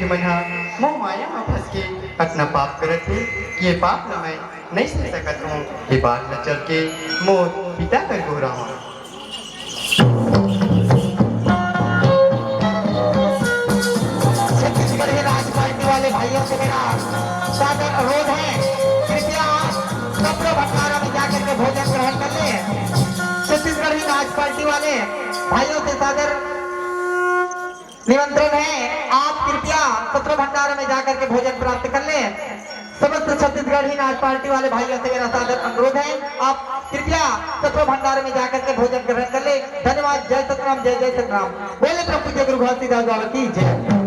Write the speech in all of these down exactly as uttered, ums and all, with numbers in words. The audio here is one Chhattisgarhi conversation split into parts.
मन ह मोह माया म फंस के अतना पाप करत हे कि ये पाप ल मैं नइ सह सकत हूँ। ये बात ल चल के मोर पिता कर गोहरावं। छत्तीसगढ़ी राज पार्टी वाले भाइयों से मेरा सादर अनुरोध है, कृपया आप कपड़ा भंडारा में जाकर के भोजन ग्रहण कर ले। छत्तीसगढ़ी राज पार्टी वाले भाइयों से सादर निमंत्रण है, आप कृपया सत्र भंडार में जाकर के भोजन प्राप्त कर लें। समस्त छत्तीसगढ़ ही नाच पार्टी वाले भाइयों से मेरा सादर अनुरोध है, आप कृपया सत्र भंडार में जाकर के भोजन ग्रहण कर लें। धन्यवाद। जय सतनाम, जय जय सतनाम। बोले परम पूज्य गुरु घासीदास बाबा की जय।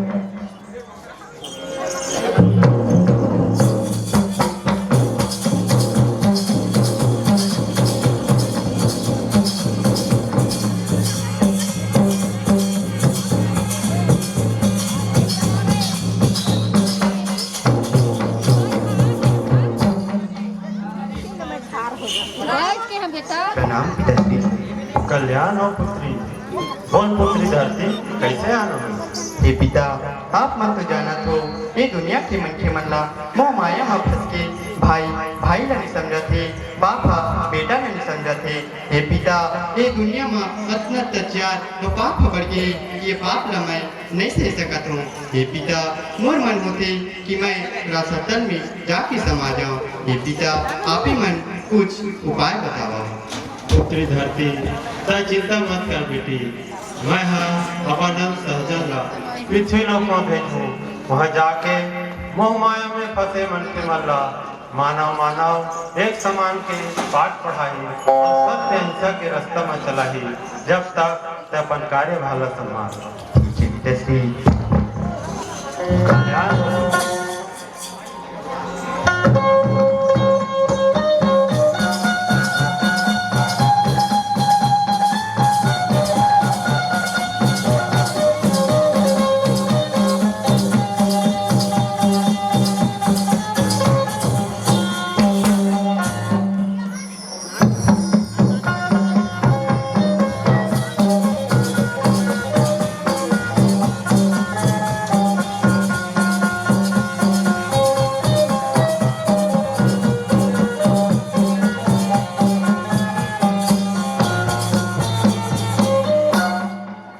प्रणाम पिताश्री। कल्याण हो पुत्री। बोल पुत्री धरती, कैसे आना हो? हे पिता, आप मन तो जानत हो, ये दुनिया के मनखे मन ला मोह माया म फंस के भाई भाई ला नइ समझत हे, बाप ह बेटा ला नइ समझत हे। हे पिता, ये दुनिया म अतना अत्याचार अउ पाप ह बढ़ गे हे कि ये पाप ला मैं नइ सह सकत हूँ। हे पिता, मोर मन होथे कि मैं रासतल में जाके समा जाऊँ। हे पिता, आप ही मन कुछ उपाय बतावव। पुत्री धरती, तै चिंता मत कर बेटी, मैं ह अपन अंश सहजन ला पृथ्वी लोक म भेजहूँ। वहाँ जाके मोह माया में फंसे मनखे मन ला मानव मानव एक समान के पाठ पढ़ाही अउ सत्य अहिंसा के रास्ता म चलाही। जब तक तै अपन कार्यभार ला संभाल। ठीक है, जय श्री कल्याण।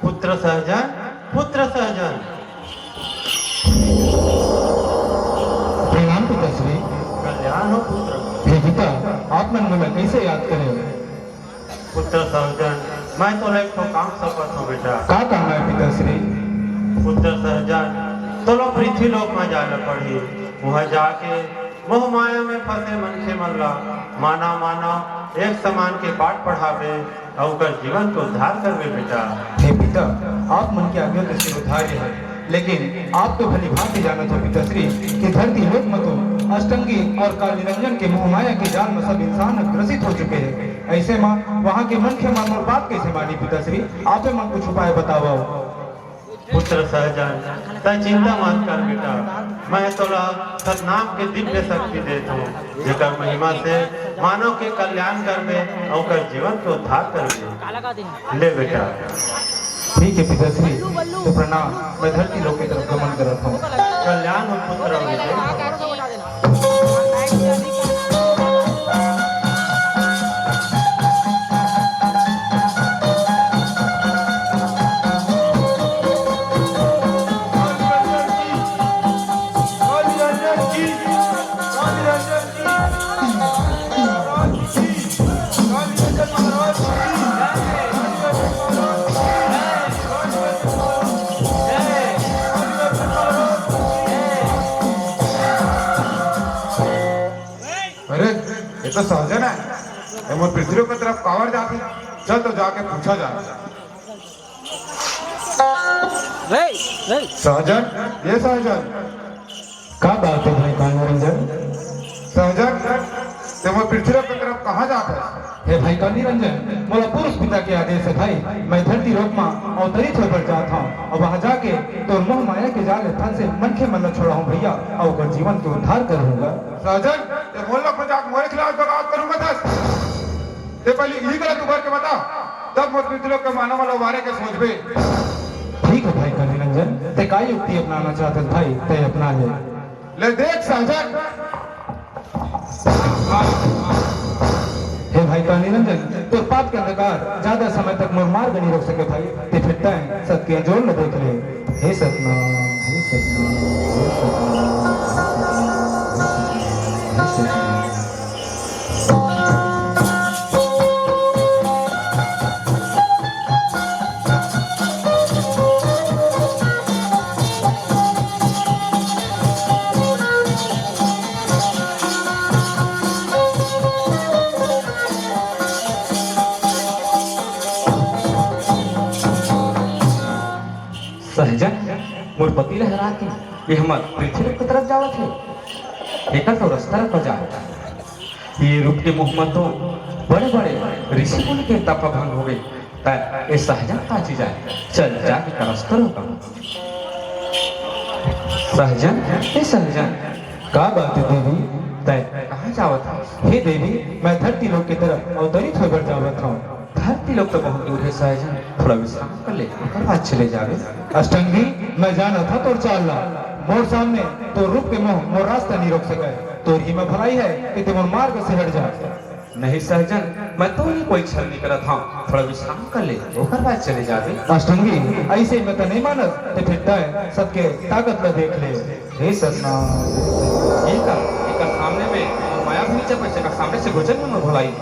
पुत्र सहजन, पुत्र सहजन। प्रणाम पिताश्री। कल्याण हो पुत्र। हे पिता, आप मन मोला कैसे याद करे? पुत्र सहजन, मैं तोला एक ठो काम सौंपत हूँ बेटा। का काम है पिताश्री? पुत्र सहजन, तोला पृथ्वी लोक में जाना पड़ही। वहाँ जाके मोह माया में फंसे मनखे मन ला मानव मानव एक समान के पाठ पढ़ाबे अउ ओकर जीवन के उद्धार करबे बेटा। हे पिता, आप मन के आज्ञा तो सिरोधार्य है, लेकिन आप तो भली भांति जानत हो पिताश्री कि धरती लोक म तो अष्टंगी और काल निरंजन के मोह माया के जाल म सब इंसान ग्रसित हो चुके हैं। ऐसे म वहाँ के मनखे मन मोर बात कैसे मानी पिताश्री? आपे मन कुछ उपाय बतावव। पुत्र सहजन, तै चिंता मत कर बेटा, मैं तोला सतनाम के दिव्य शक्ति देत हूँ, जेकर महिमा से मानव के कल्याण करबे अउ ओकर जीवन के उद्धार करबे। ले बेटा। ठीक है पिताश्री, तो प्रणाम, मैं धरती लोक की तरफ गमन करत हूँ। कल्याण हो पुत्र विजय। अरे, ये तो सहजन है। ये मोर पृथ्वी के तरफ कावर जात हे। चल तो जाके पूछा जाए। रे, रे। सहजन, ये सहजन। का बात है भाई कान्हा रंजन? सहजन, ते मोर पृथ्वी के तरफ कहाँ जात हस? हे भाई कान्हा रंजन, मोला पुरुष पिता के आदेश है भाई, मैं धरती लोक मा अवतरित होए बर जात हूँ। अब वहाँ जाके तोर मोह माया के जाल ले फंसे मनखे मन ला छोड़ाहूँ भैया, अउ ओकर जीवन के उद्धार करहूँगा। सहजन, ते मोर लोक में जाके मोरे खिलाफ बगावत करहूँ कथस। ते पहली इही गलत उबर के बता, तब मोर पृथ्वी लोक के मानव वाला उबारे के सोचबे। ठीक है भाई कान्हा रंजन, ते का युक्ति अपनाना चाहत हस भाई, ते अपना ले। ले देख सहजन। हे भाई काल निरंजन, तोर पाप के अंधकार ज्यादा समय तक मोर मार्ग नहीं रोक सके भाई। ते फिर तैं सत के अंजोर ल देख ले। हे सतनाम, हे सतनाम, हे सतनाम, हे सतनाम, हे सतनाम। सहजन, मोर पति ल हरा के ये हमर पृथ्वी लोक के तरफ जावत हे। एकर तो रास्ता रखा जाए। ये रूप के मोह म तो बड़े-बड़े ऋषि मुनि के तप भंग हो गए। त ये सहजन का चीज आय? चल, जाके करस तो रोका। सहजन, हे सहजन। का बात हे देवी? तैं कहाँ जावत हस? हे देवी, मैं धरती लोक के तरफ अवतरित होय बर जावत हूँ। धरती लोक तो बहुत दूर हे सहजन, थोड़ा विश्राम कर ले, ओकर बाद चले जाबे। अष्टंगी, मैं जानत हूँ तोर चाल ला। मोर सामने तोर रूप के मोह मोर रास्ता नहीं रोक सके। तोर ही में भलाई हे कि ते मोर मार्ग से हट जा। नहीं सहजन, मैं तो नहीं कोई छल नहीं करत हूँ, थोड़ा विश्राम कर ले, ओकर बाद चले जाबे। अष्टंगी, ऐसे मैं तो नहीं मानत, ते फिर तैं सत के ताकत ला देख ले। हे सतनाम। ये का, एकर सामने में माया भी नहीं चपक सका, सामने से गुजर में भलाई।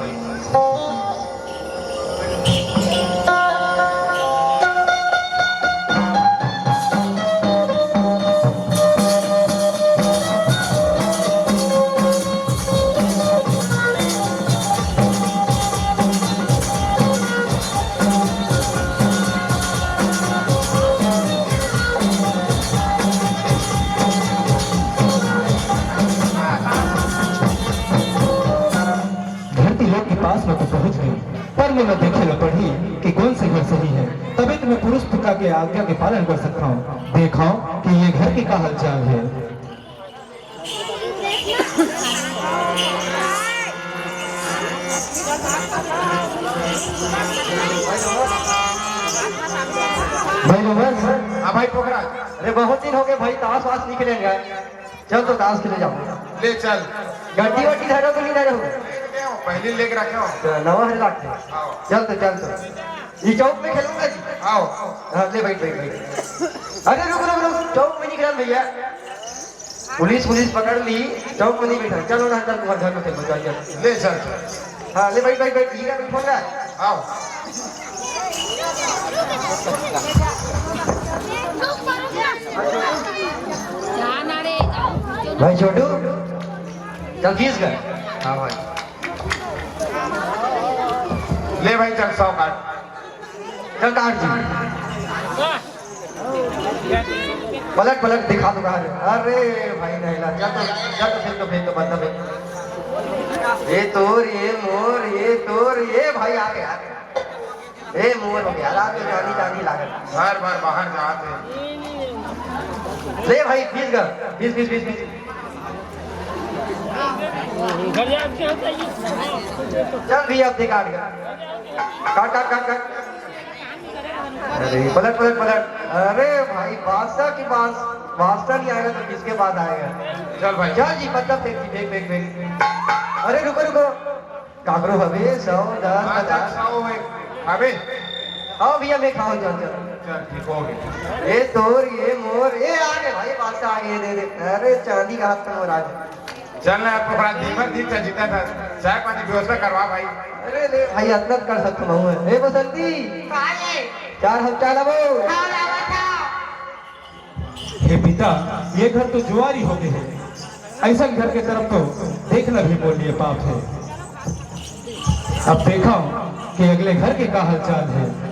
धरती लोक के पास में तो पहुंच गई, पर मोला देखे ला पड़ही कि कौन से घर सही है, तभी तो मैं पुरुष पिता के आज्ञा के पालन कर सकता हूँ। देखा कि ये घर के का हालचाल है। भाई लोगन, हाँ भाई पोखरा। अरे बहुत दिन हो गए भाई, ताश वाश नहीं खेलेंगे। चल तो ताश खेले जाओ। ले चल। गड्डी वड्डी धरो कि नहीं धरो? पहले लेके रखे हो। तो नवा हर लागथे। आओ। चल तो, चल तो। ये चौक में खेलूंगा जी। आओ। हाँ, ले बैठ, बैठ, बैठ। अरे रुक, रुक, रुक, चौक में नहीं खेला भैया। पुलिस, पुलिस पकड़ ली, चौक में नहीं बैठा। चलो ना, चल तुम्हारे घर में खेलो, चल, चल। ले चल। हाँ, ले बैठ, बैठ, बैठ, ये बैठ, फोन कर। आओ। भाई छोटू, चल फीस कर। हाँ भाई। ले भाई, चल सौ काट। चल काट जी। पलट, पलट दिखा दूंगा। अरे भाई, नहीं ला। चल तो, चल तो, फेंक दो, फेंक दो, बंदा फेंक दो। ये तोर, ये मोर, ये तोर, ये भाई आ गया, आ गया। ए, मोर हो गया, रात में चांदी, चांदी लागत। घर भर बाहर जात हे। ले भाई, फीस कर, फीस, फीस, फीस, फीस। चल भी अब दे काट कर। काट, काट, काट, काट। अरे, पलट, पलट, पलट। अरे भाई, बादशाह की बात, बादशाह नहीं आएगा तो किसके पास आएगा? चल भाई। चल जी, मतलब, फेंक, फेंक, फेंक, फेंक। अरे, रुको, रुको। काकरो हवे, सौ, दस, हाँ, पचास। सौ है। हवे? आओ भैया, मैं खाओ, चल, चल। चल, ठीक हो गया। ये तोर, ये मोर, ये आ गए भाई, बादशाह आ गए, दे दे। अरे, चांदी का हाथ में मोर आ गया। चल ना, आपको बड़ा दीमक दी था, जीता था। चाय पानी व्यवस्था करवा भाई। अरे, ले भाई, इतना कर सकता हूँ मैं। ए, बसंती। भाई। चार हम चाय लावो। हाँ, लावा था। हे पिता, ये घर तो जुआरी हो गए हे। ऐसन घर के तरफ तो देखना भी मोर लिए पाप हे। अब देखा कि अगले घर के का हालचाल हे।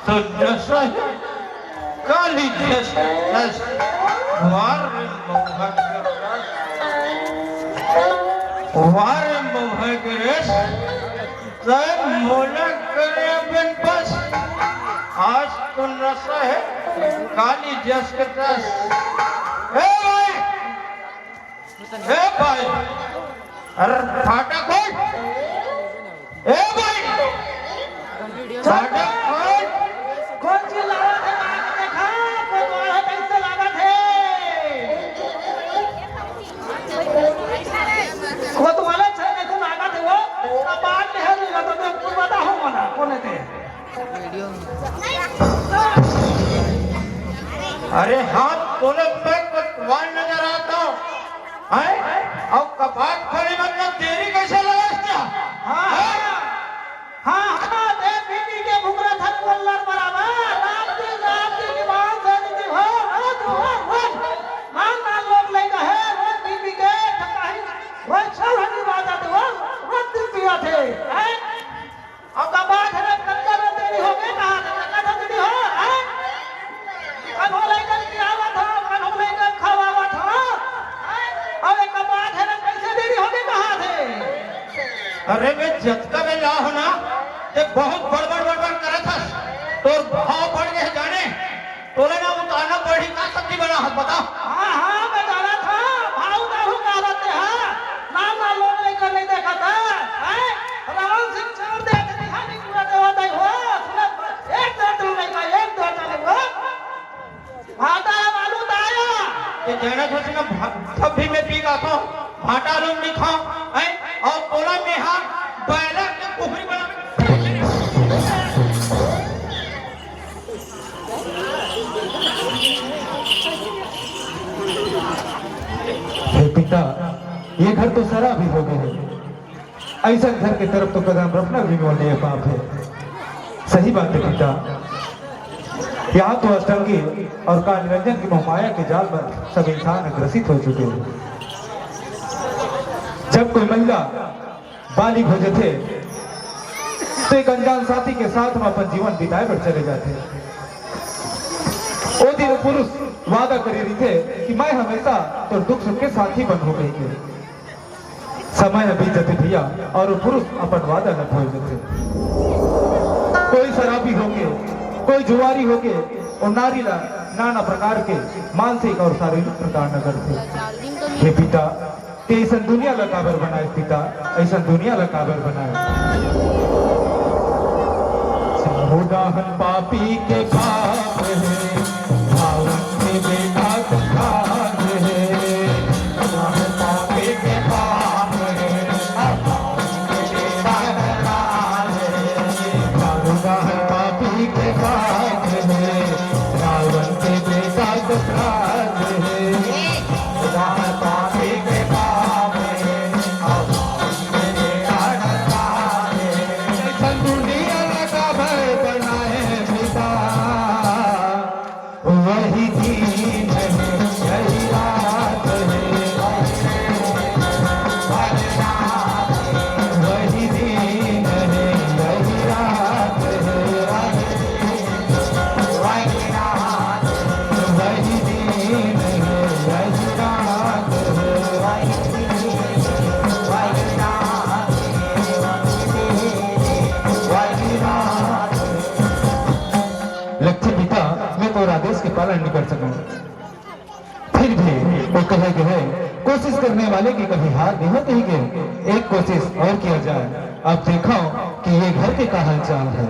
तो नशा है, काली जस, जस। वाह रे मौहा के रस, वाह रे मौहा के रस। तै मोला करे अपन बस, आज तो नशा है, काली जस के तस। ए भाई, ए भाई, अरे फाटा खोल। ए भाई, फाटा खोल। कोन चिल्लावत हे, मार के देखा, कोन मार हे, कैसे लागत हे? वो तुम्हारे छह में से लागत हे, वो कपाट में है, नहीं लगा तो कुल बता हो मना, कोन हे ते? अरे हाँ, तोला मैं कोतवाल नजर आता हूँ, हैं? अउ कपाट खोले मतलब देरी कैसे लगा क्या? हाँ, हाँ, हाँ, हाँ, देख बीबी के भुगरा धन वल्लर बराबर, रात दिन, रात दिन निमान से दिन हो, रोज, रोज, रोज, नान नान लोग लइका हे, रोज बीबी के ठकाही, रोज छह घंटे बाद आते हो, रोज दिन पिया थे, हैं? अउ कपाट हरे, कतका बेर देरी होगे, कहाँ से कतका देरी हो, हैं? कन्हो लइकन खियावत हो, कन्हो लइकन खवावत हो, हैं? अउ ये कपाट हरे, कैसे देरी होगे, कहाँ से? अरे बे, जतका बेर लाहो ना, ते बहुत बड़बड़ बड़बड़ करत हस। तोर भाव बढ़ गे हे जाने। तोला ना उतारना पड़ही, का सब्जी बनाहस बता। हाँ, हाँ, मैं जानत हँव, भाव उतारू काला ते हा। ना, ना, लोग लइका नइ देखत हा। हैं? रावण सिंह छोड़ दे, ते दिखा नहीं पूरा देवा दाई हो। सुनत, एक दो टन लइका, एक दो टन लइका। भाटा है, आलू ताया। ये जानत हस ना, भा-, तब भी मैं पी जात हँव, भाटा आलू नहीं खाँव, हैं? अउ तोला मेहा बैला के कुकरी बना हे पिता, ये घर तो शराबी हो गे हे। अइसन घर के तरफ तो कदम रखना भी मोर लिए पाप हे। सही बात हे पिता, यहाँ तो अष्टंगी अउ काल निरंजन की मोहमाया के जाल में सब इंसान ग्रसित हो चुके हे। जब कोई महिला बालिग हो जथे, तो एक अनजान साथी के साथ में अपन जीवन बिताए बर चले जाथे। ओ दिन पुरुष वादा करे रहिथे कि मैं हमेशा तोर दुख सुख के साथी बनहूं कहिके। समय ह बीत जथे भैया, अउ वो पुरुष अपन वादा ल भूल जथे। कोई शराबी होके, कोई जुआरी होके, ओ नारी ला नाना प्रकार के मानसिक अउ शारीरिक प्रताड़ना करथे। हे पिता, ते अइसन दुनिया ला काबर बनाए पिता, अइसन दुनिया ला काबर बनाए? साहू डाहन पापी के पाप हे, सावन के बेटा के भाग हे। साहू पापी के पाप हे, साहू डाहन पापी के पाप हे, सावन के बेटा के भाग हे। लक्ष्य पिता, मैं तोर आदेश के पालन नहीं कर सकूं। फिर भी वो कहे गए, कोशिश करने वाले की कभी हार नहीं होती। के एक कोशिश और किया जाए। अब देखो कि ये घर के का हालचाल है।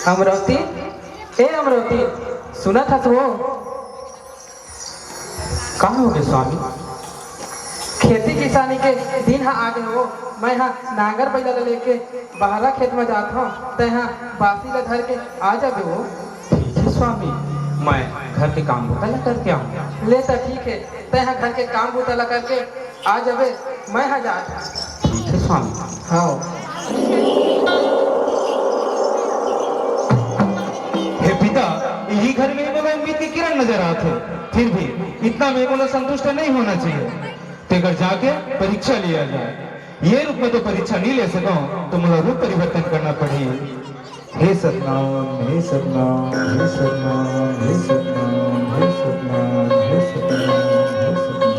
अमरौती, ए अमरौती, सुनत हस वो? का होगे स्वामी? खेती किसानी के दिन ह आगे वो, मैं ह नांगर बइला ल लेके बहरा खेत म जात हंव, तैं ह बासी ल धर के आ जाबे वो। ठीक हे स्वामी, मैं घर के काम बूता ल करके आऊं। ले त ठीक हे, तैं ह घर के काम बूता ल करके आ जाबे, मैं ह जात हंव। ठीक हे स्वामी। हव। हे पिता, इही घर में मोला उम्मीद के किरण नजर आत हे, फिर भी इतना में मोला संतुष्ट नहीं होना चाहिए। तेकर जाके परीक्षा लिया जाए। ये रूप में तो परीक्षा नहीं ले सकंव, तो मोला रूप परिवर्तन करना पड़ही। हे सतनाम, हे सतनाम, हे सतनाम, हे सतनाम, हे सतनाम, हे सतनाम, हे सतनाम।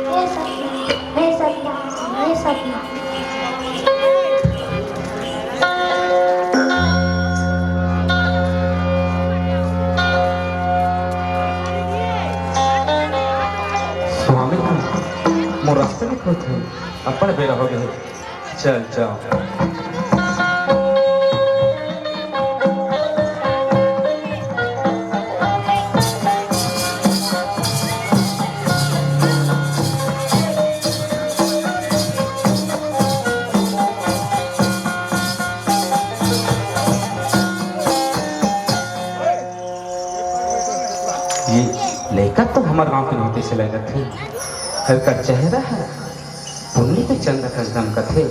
हे सतनाम, हे सतनाम, हे सतनाम। स्वामी, मोर रास्ता दिखत हे, अपन बेरा हो गए। चल, चल। ये लइका तो हमर गांव के नोहती से लगत हे। हल्का चेहरा हे। पुन्नी के चंद कस दमकत हे।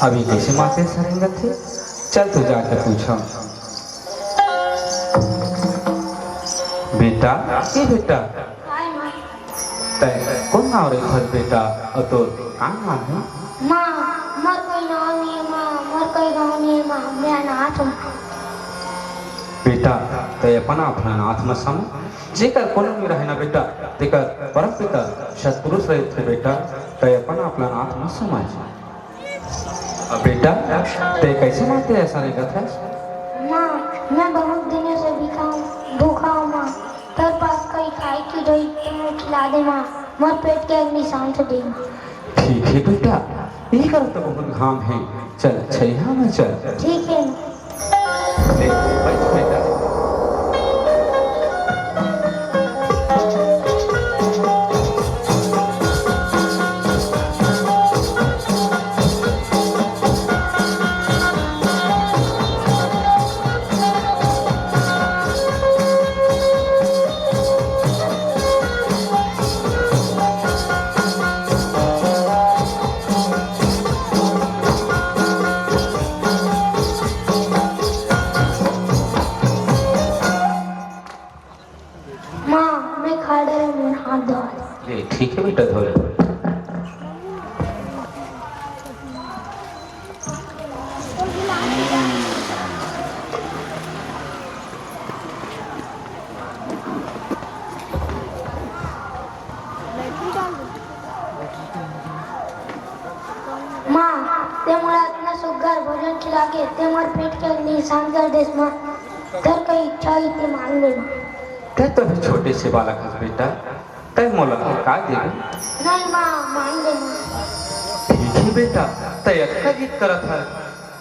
अब ये कइसे माते सरेंगत हे? चल तो जाके पूछंव। बेटा, ए बेटा। काय माँ? तैं कोन गाँव रहिथस बेटा? अउ तोर का नाम हे? माँ, मोर कोई नाम नइ हे माँ, मोर कोई गाँव नइ हे माँ, मैं अनाथ हूँ। बेटा, तैं अपन आप ला अनाथ मत समझ। जेकर कोनो नइ रहय ना बेटा, तेकर परम पिता सतपुरुष रहिथे बेटा, तैं अपन आप ला अनाथ मत समझ। अब बेटा, तैं कइसे माते अइसने करथस? माँ, मैं बहुत दिनों से भूखा हूँ, भूखा हूँ माँ। तोर पास कहीं खाए के रही तो मोला खिला दे माँ, मोर पेट के अग्नि शांत हो जाए माँ। ठीक हे बेटा, इही करा तो बहुत घाम हे, चल छइहां में चल। ठीक हे। ले, बइठ बेटा। माँ, मैं खा डरे, मोर हाथ धो दे। ले, ठीक हे बेटा, धो ले। माँ, तैं मोला अतना सुग्घर भोजन खिला के तैं मोर पेट के अग्नि शांत कर देस माँ। तोर का इच्छा होही तैं मांग ले माँ। तैं तो अभी छोटे से बालक हस बेटा, तैं मोला का देबे? नहीं माँ, मांग ले माँ। ठीक हे बेटा, तैं अतका जिद करत हस,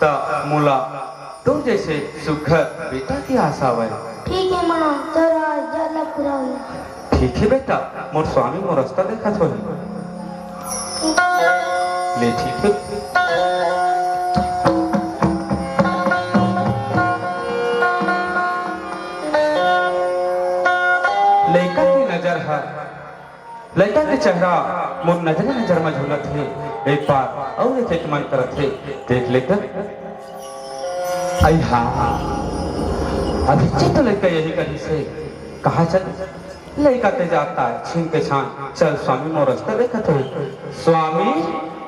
त मोला तोर जइसे सुघर बेटा के आस हवय। ठीक हे माँ, तोर इच्छा ला पूरा होही। ठीक हे बेटा, मोर स्वामी मोर रस्ता देखत होही। ठीक। ले ठीक हे। लइका के नजर ह लइका के चेहरा मोर नजरे नजर म झूलत हे। एक बार अउ देखे के मन करत हे, देख ले त। अई हा, अभी चित्त लइका यही कहिस हे। कहाँ चल? लइका ते जाता छीन के छान। चल स्वामी, मोर रस्ता देखत हे। स्वामी,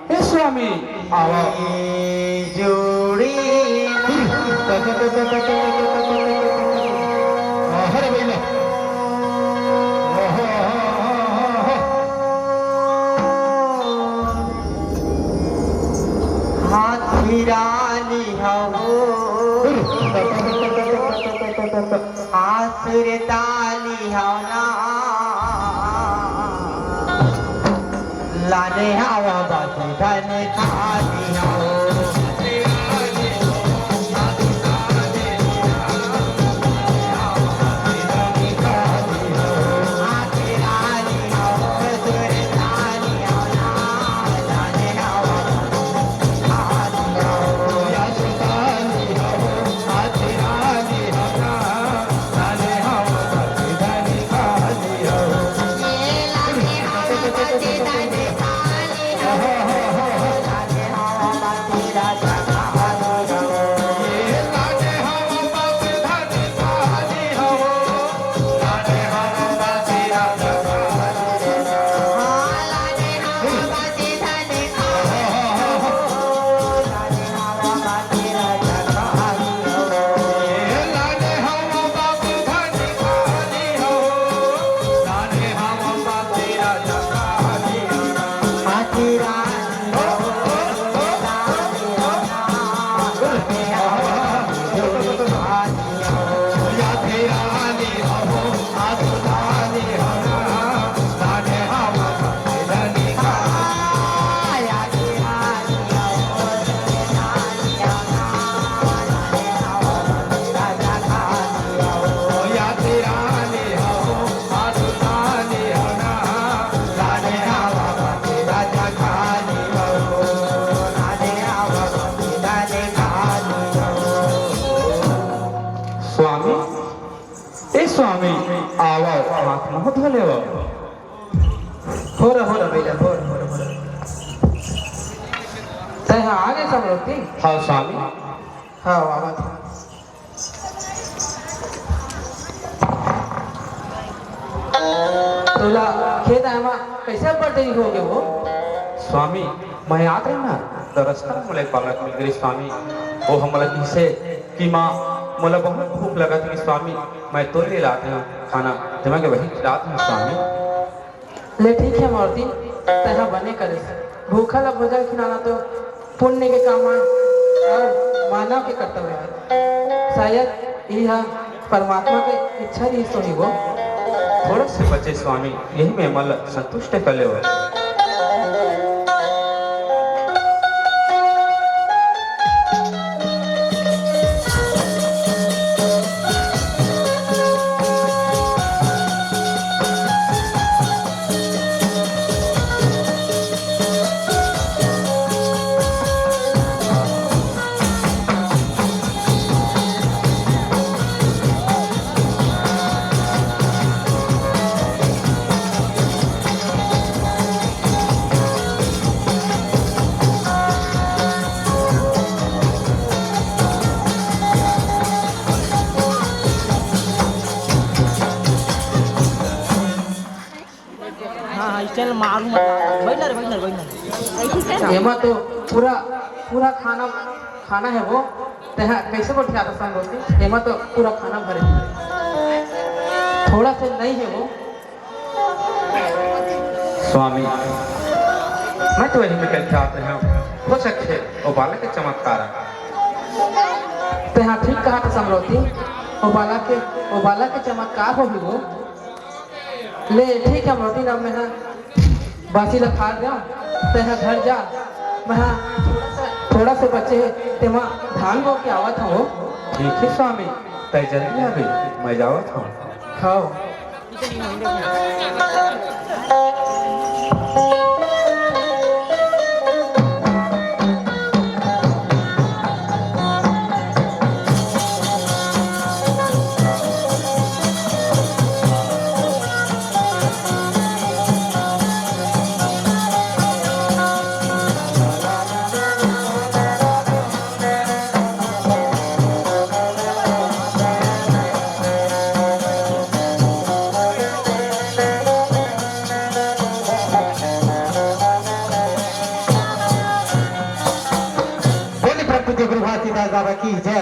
हे स्वामी, आवा। जोड़ी। हरे भैया। हाथ फिरा ली हो। आसुर ताली हवना। लाने हवा बासी धन खाली हवो। स्वामी, आवा, हाथ मुंह धो लेवा। हो रहा, हो रहा भैया, हो रहा, हो रहा, हो रहा। तैं हा आगे समरौती? हाँ स्वामी। हाँ, आवा था। तोला खेत आए मा कैसे अब्बड़ देरी हो गए हो? स्वामी, मैं आत रहे ना, तो रस्ता में मोला एक बालक मिल गई स्वामी। वो हमला किसे कि माँ, मोला बहुत भूख लगत हे स्वामी, मैं तोर लिए लात हूँ खाना, ते मैं के वही खिलात हूँ स्वामी। ले ठीक है मौरती, तैं हा बने करेस। भूखा ला भोजन खिलाना तो पुण्य के काम आय और मानव के कर्तव्य आय। शायद यह परमात्मा के इच्छा रहिस होही वो। थोड़ा से बचे स्वामी, यही में मन ला संतुष्ट कर लेवा। हाँ, हाँ, चल मारू मत। बैठ ना रे, बैठ ना रे, बैठ ना रे। एमा तो पूरा, पूरा खाना, खाना है वो। तैं हा कैसे गोठियात हस संग होती? एमा तो पूरा खाना भरे हे। थोड़ा से नहीं है वो। स्वामी, मैं तो यही में कल जात रहे हूँ। हो सकथे वो बालक के चमत्कार। तैं हा ठीक कहत हस समरौती, वो बालक के, वो बालक के चमत्कार होही वो। ले, ठीक है, मोती राम, मैं हा बासी ला खा गया, तैं हा घर जा, मैं हा थोड़ा सा, थोड़ा से बचे हे, तेमा धान बो के आवत हूँ। ठीक है स्वामी, तैं जल्दी आबे, मैं जावत हूँ। खाओ। बोले प्रभु जी गुरु घासीदास बाबा की जय।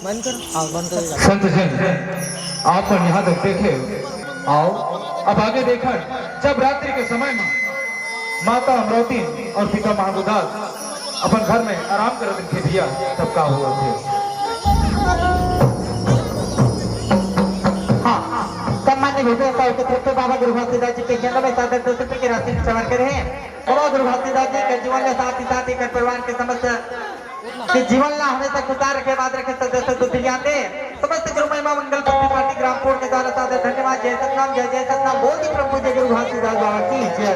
बंद कर, हाँ, बंद कर। संत जन, आप मन यहाँ तक देखे, आओ, अब आगे देखन, जब रात्रि के समय में माता अमरौती और पिता महागुदास अपन घर में आराम करत रहिथे भैया, तब का होवत हे। हाँ, सम्मान्य भूपेश साहब के तरफ से बाबा गुरु घासीदास जी के चरणों में सादर दो सौ रुपये की राशि समर्पित करे हैं। बाबा गुरु घासीदास जी के जीवन में साथ ही साथ एकर परिवार के समस्त के जीवन ला हमेशा खुशहाल रखे, आबाद रखे, सदा सदा दुनिया में समस्त गुरु महिमा मंगल पंथी पार्टी ग्राम कोट के द्वारा सादर धन्यवाद। जय सतनाम, जय जय सतनाम। बोल दी प्रभु जय गुरु घासीदास बाबा की जय।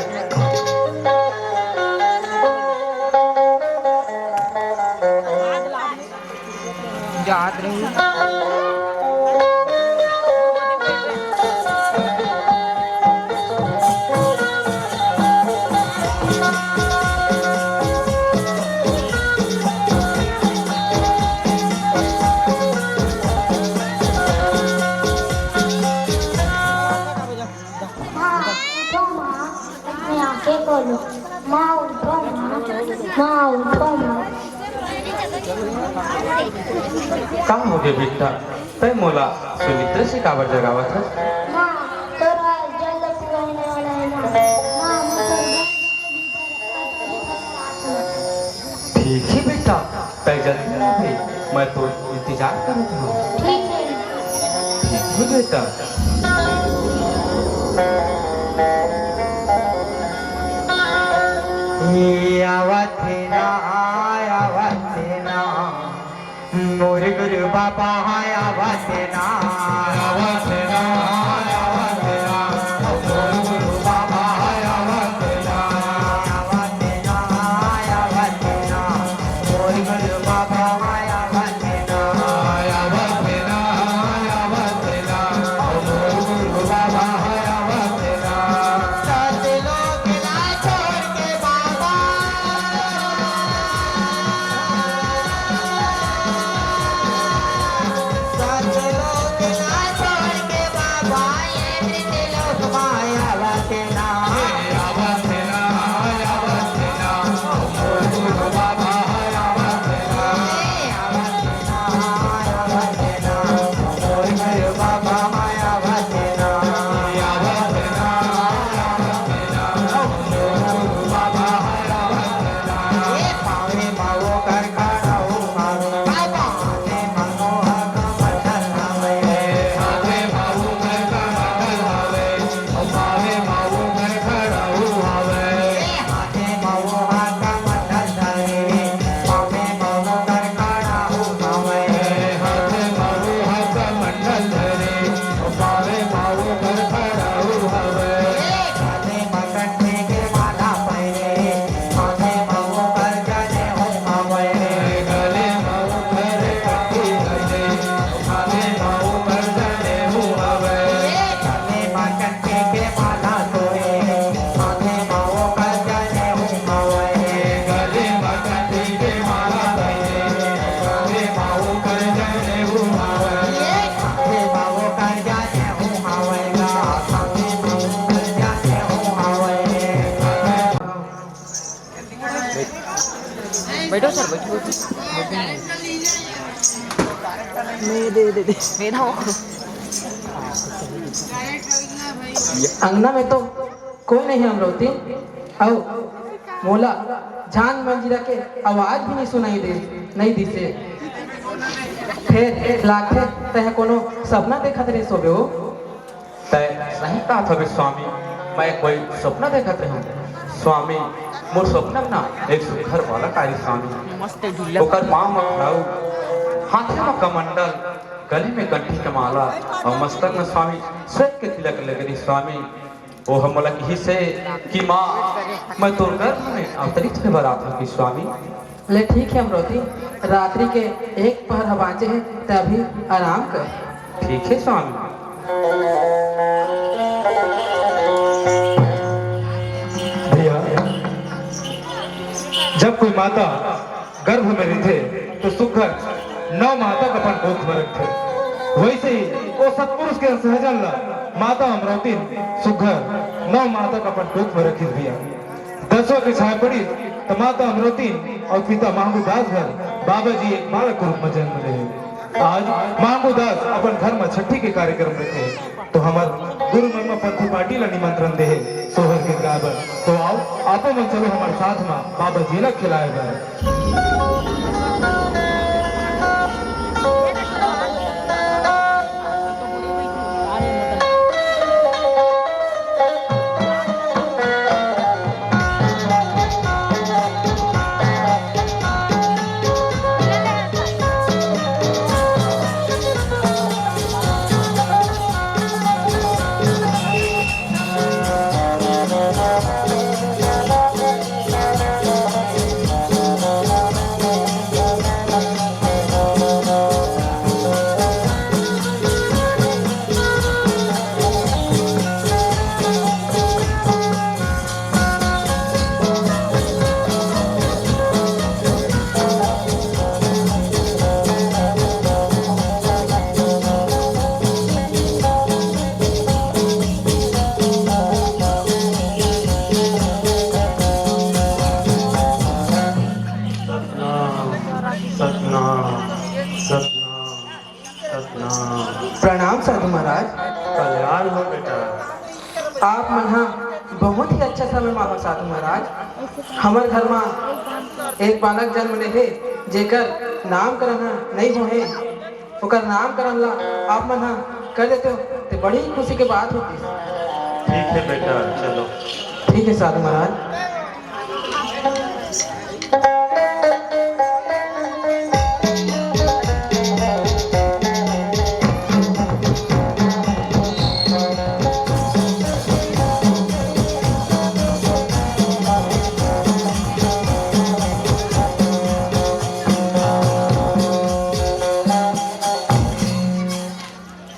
जात रही। माँ, उठो माँ, अपनी आँखें खोलो। माँ, उठो माँ, माँ, उठो माँ। का होगे बेटा, तैं मोला सुमित्रा से काबर जगावत हस? माँ, तोर आज जल्द पूरा होने वाला है ना। माँ, मैं तोर घर के भीतर आता हूँ। ठीक है बेटा, तैं जल्दी आ भाई, मैं तो इंतजार करत हूँ। ठीक है। ठीक है बेटा। ए आवत हे ना, आवत हे ना, मोर गुरु बाबा आवत हे ना, आवत हे ना, आवत हे ना, मोर गुरु बाबा आवत हे ना, आवत हे ना, आवत हे ना, मोर गुरु बाबा आवत हे ना, आवत हे ना, बैठो सर, बैठो, बैठो। मैं दे, दे, दे। मेरा वो। अंगना में तो कोई नहीं अमरौती, अउ मोला झान मंजीरा के आवाज भी नहीं सुनाई दे, नहीं दिसे। फेर लागथे तैं कोनो सपना देखत रहे सोबे हो। तैं सही कहत हवे स्वामी, मैं कोई सपना देखत रहूं। स्वामी, मोर सपना म ना एक सुघर बालक आए स्वामी। मस्त ढीला। ओकर पांव म खड़ाऊ, हाथे म कमंडल, गले में कंठी के माला अउ मस्तक म स्वामी श्वेत के तिलक लगे रही स्वामी। वो ह मोला किहिस हे कि माँ, मैं तोर गर्भ में अवतरित होय बर आत हंव कि स्वामी। ले ठीक हे अमरौती, रात्रि के एक पहर ह बांचे हे, तैं अभी आराम कर। ठीक हे स्वामी। भैया, जब कोई माता गर्भ में रहिथे, तो सुघर नौ माह तक अपन कोख में रखथे। वैसे ही ओ सतपुरुष के अंश हजन ला माता अमरौतिन सुघर नौ माह तक अपन कोख में रखिस भैया। दसवां के छाया पड़िस, त माता अमरौतिन अउ पिता महंगू दास घर बाबा जी एक बालक के रूप में जन्म लेहे। आज महंगू दास अपन घर में छट्ठी के कार्यक्रम रखे। तो हमर गुरु महिमा पंथी पार्टी ला निमंत्रण दे हे सोहर गीत गाए बर। तो आओ, आपो मन चलो हमर साथ मा बाबा जी ला खिलाए बर। सतनाम, सतनाम, सतनाम, सतनाम। प्रणाम साधु महाराज। कल्याण हो बेटा। आप मन ह बहुत ही अच्छा समय मा हो साधु महाराज। हमर घर मा एक बालक जन्म ले हे, जेकर नामकरण ह नइ होहे, ओकर नामकरण ला आप मन ह कर देते हो, ते बड़ी खुशी के बात होती। ठीक है बेटा, चलो। ठीक है साधु महाराज।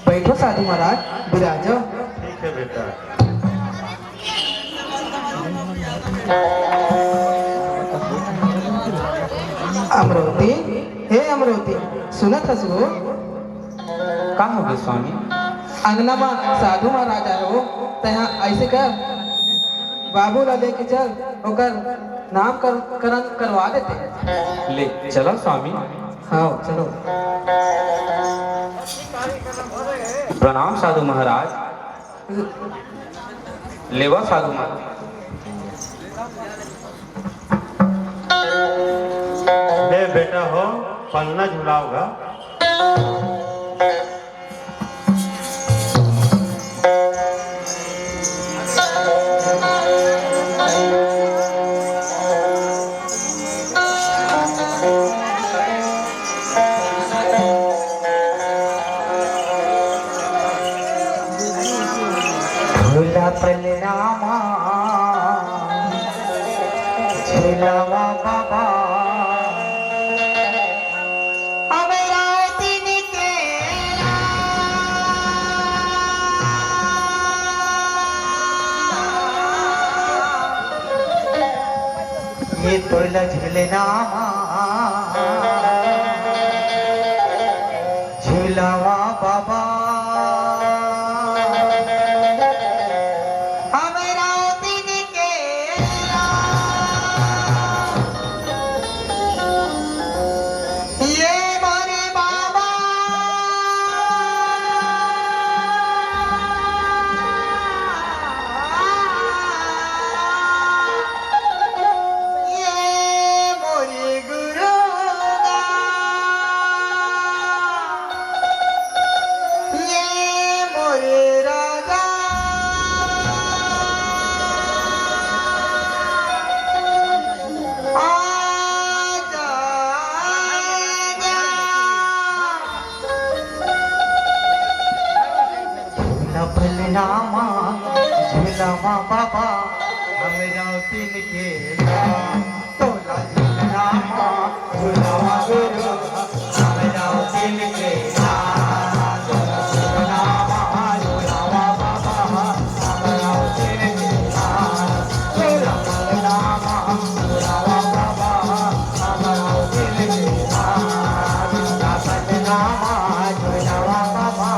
बैठो साधु महाराज, विराजो। ठीक है बेटा। अमरौती, हे अमरौती, सुनत हस वो? का हो गे स्वामी? अंगना मा साधु महाराज आए हो, तैं ह ऐसे कर, बाबू ला लेके चल, ओकर नामकरण करवा देते। ले चला स्वामी। हाँ, चलो। प्रणाम साधु महाराज। लेवा साधु महाराज। ले बेटा हो, पलना झुलाओगा। झूला पलना मा झूलावा बाबा। अब रात दिन के ये तोला झूलना मा झूलावा बाबा। हमरा दिन के रामा झुलावा बाबा, हमरा तीन के रामा, तोला झुलावा, झुलावा गुरु, हमरा तीन के रामा, झुलावा, झुलावा बाबा, हमरा तीन के रामा, झुलावा रामा, झुलावा बाबा, हमरा तीन के रामा, झुलावा बाबा,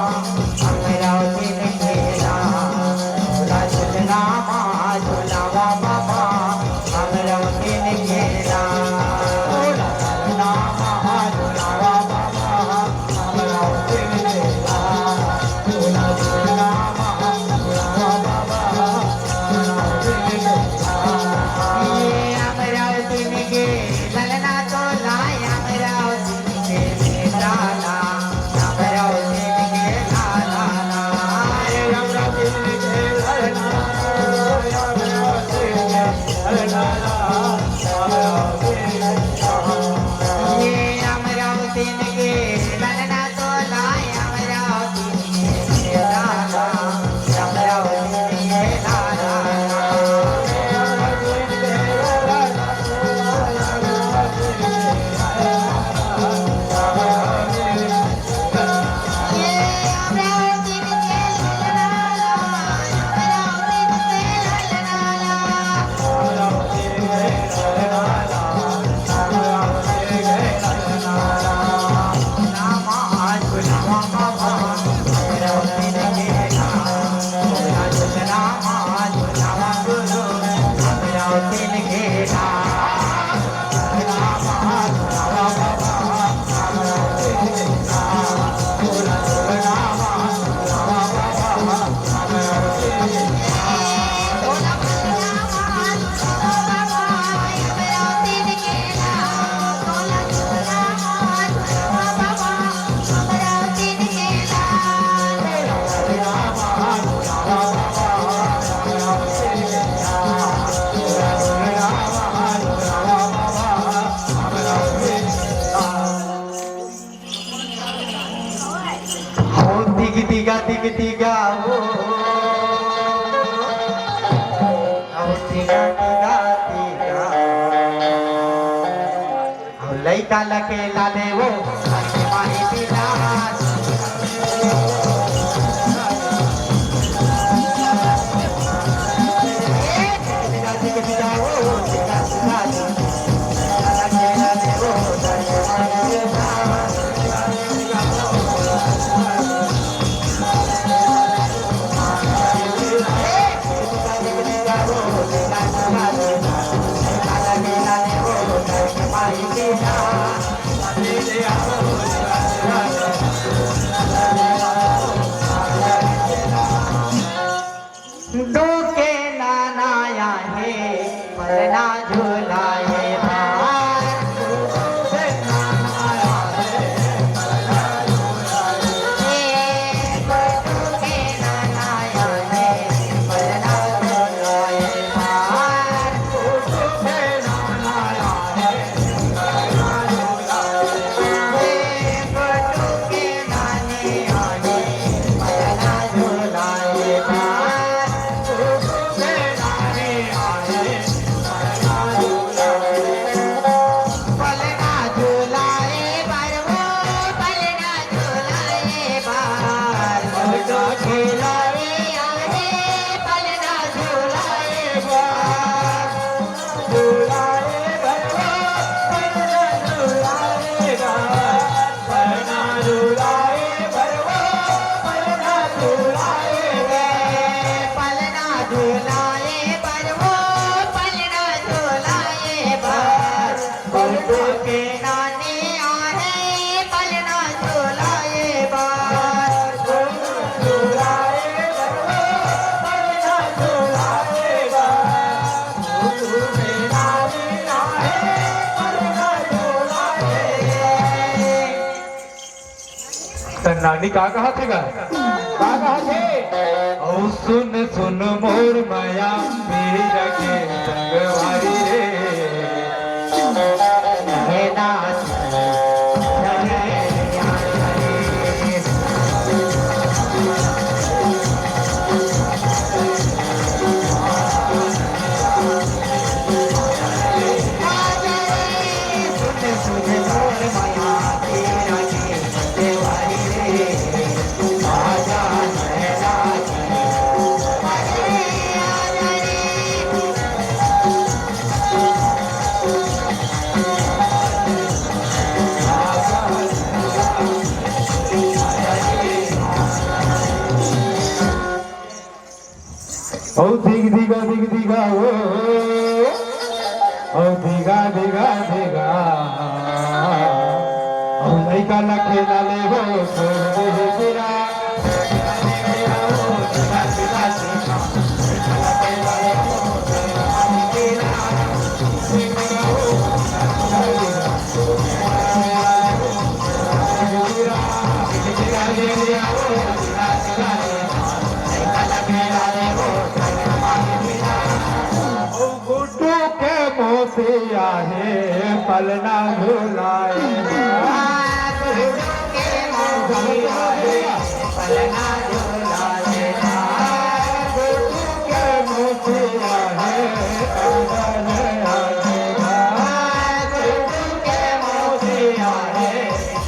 हो तिग तिगा, तिग तिगा, हो। हो तिगा, तिगा, तिगा। हो लइका लके लाले वो, माही पिता। डोके नाना आहे, पलना झुलाए भार। त नानी का कहत हे गा? का कहत हे? ओ सुन सुन मोर मया, पीर के संगवारी रे। हे नाथ, हे नाथ। ओ धिग धिगा धिग धिगा ओ, ओ धिगा धिगा धिगा। ओ लइका ला खेला ले हो, छोड़ दे तेरा। गुड्डू के मौसी आहे, पलना झुलाए। गुड्डू के मौसी आहे, पलना झुलाए। गुड्डू के मौसी आहे, पलना झुलाए। गुड्डू के मौसी आहे,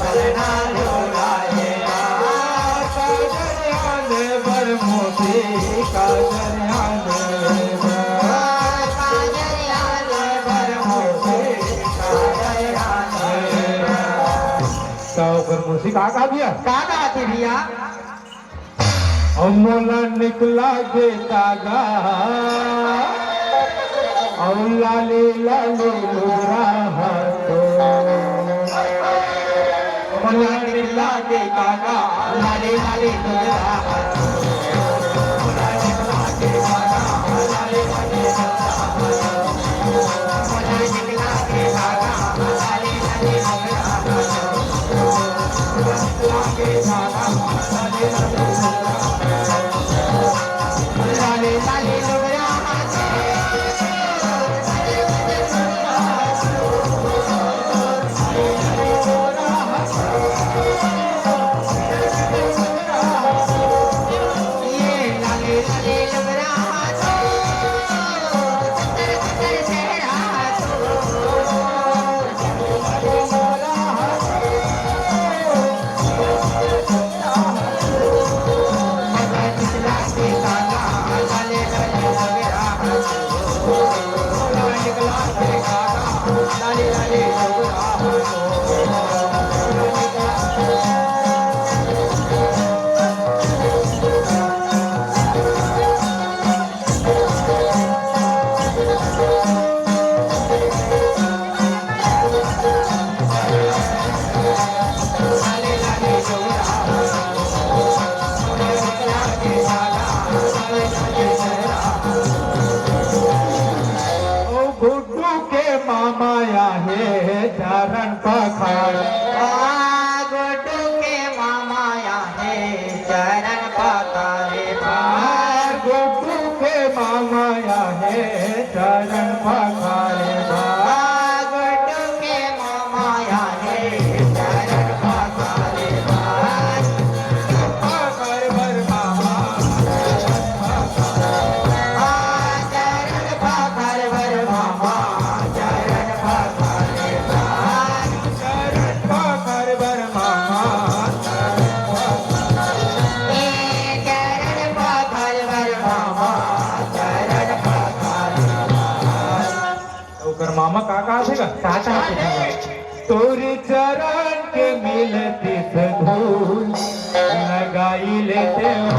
पलना झुलाए। काजरिया ले बर मौसी, काजरिया ले बर। त ओकर मौसी का कहा भैया? का कहा थे भैया? अउ मोला निकला के कागा, अउ लाली लाली लुगरा ह तो। मोला निकला के कागा, लाली लाली लुगरा ह तो। ओ गुड्डू के मामा आहे चरण पखारे। आ, गुड्डू के मामा आहे चरण पखारे। आ, गुड्डू के मामा आहे चरण पखारे। आ, गुड्डू के मामा आहे चरण पखारे। ओकर मामा का कहा थे गा? का कहा थे? तोरे चरण के मिलतिस धूल, लगाई लेते हो।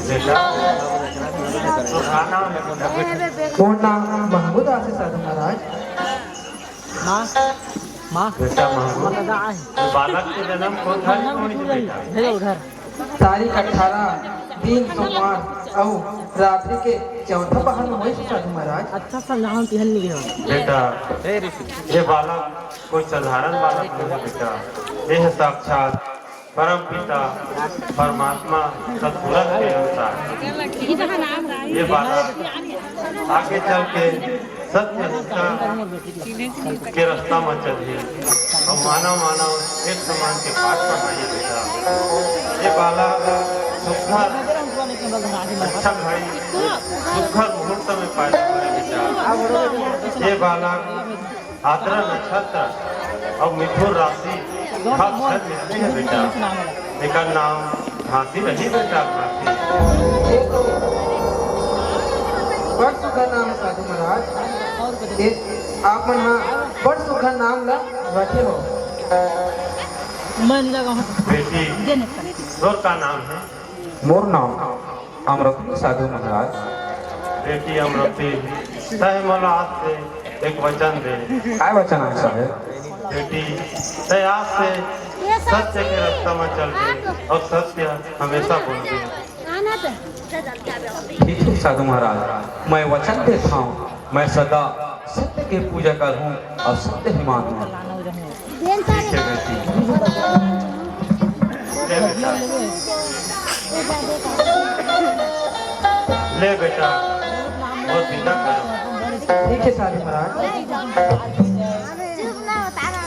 बेटा, तो का नाम है? मोर नाम महमूद आसिफ साधु महाराज। माँ, माँ, बेटा महमूद, दादा आए। ये बालक के जन्म कौन था, कौन सी बेटा? हेलो, उधर। तारीख अठारह, दिन सोमवार अउ रात्रि के चौथा पहर में होइस साधु महाराज। अच्छा सा नाम तिहन नहीं गया। बेटा, ये बालक कोई साधारण बालक नहीं है बेटा, ये है साक्षात परम पिता परमात्मा सतपुरुष के अवतार। ये बालक आगे चल के सत्य निष्ठा के रास्ता में चलही अउ मानव मानव एक समान के पाठ पढ़ाही बेटा। ये बालक सुघर अच्छा घड़ी, सुघर मुहूर्त में पैदा होए बेटा। ये बालक आद्रा नक्षत्र अउ मिथुन राशि खास छंद मिलती है बेटा। एकर नाम घासी नहीं बेटा, घासी। ये तो बड़ सुघर नाम है साधु महाराज। ये आप मन हा बड़ सुघर नाम ला रखे हो। बेटी, तोर का नाम है? मोर नाम अमरती साधु महाराज। बेटी अमरती, तय मोला आज से एक वचन दे। काय वचन है साहेब? बेटी, तय आज से सत्य के रास्ता में चल दे और सत्य हमेशा बोल दे। ठीक है साधु महाराज, मैं वचन देता हूँ, मैं सदा सत्य के पूजा करूँ और सत्य ही मानूँ। ठीक है बेटी। ले बेटा, ले बेटा, बहुत विदा करो। ठीक है साधु महाराज।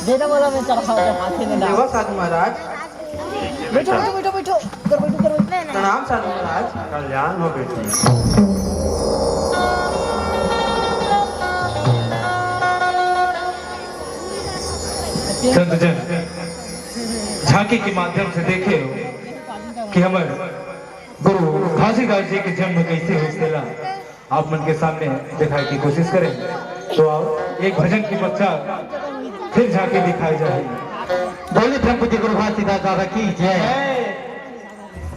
बेटा बोला मैं चढ़ाओ हाथी में डाल। देवा साधु महाराज। बैठो, बैठो, बैठो, बैठो। कर बैठो, कर बैठो। प्रणाम साधु महाराज। कल्याण हो बेटी। संतजन, झांकी के माध्यम से देखे हो कि हमर गुरु घासीदास जी के जन्म कैसे होइस तेला आप मन के सामने दिखाए की कोशिश करें। तो आओ, एक भजन के पश्चात फिर झांकी दिखाई जाए। बोले परम पूज्य गुरु घासीदास दादा की जय।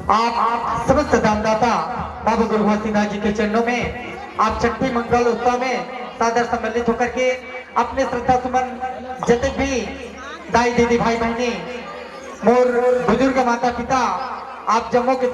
आप, आप समस्त दानदाता बाबा गुरु घासीदास जी के चरणों में आप छठी मंगल उत्सव में सादर सम्मिलित होकर के अपने श्रद्धा सुमन जतक भी दाई दीदी भाई बहनी मोर बुजुर्ग माता पिता आप जम्मो के तरफ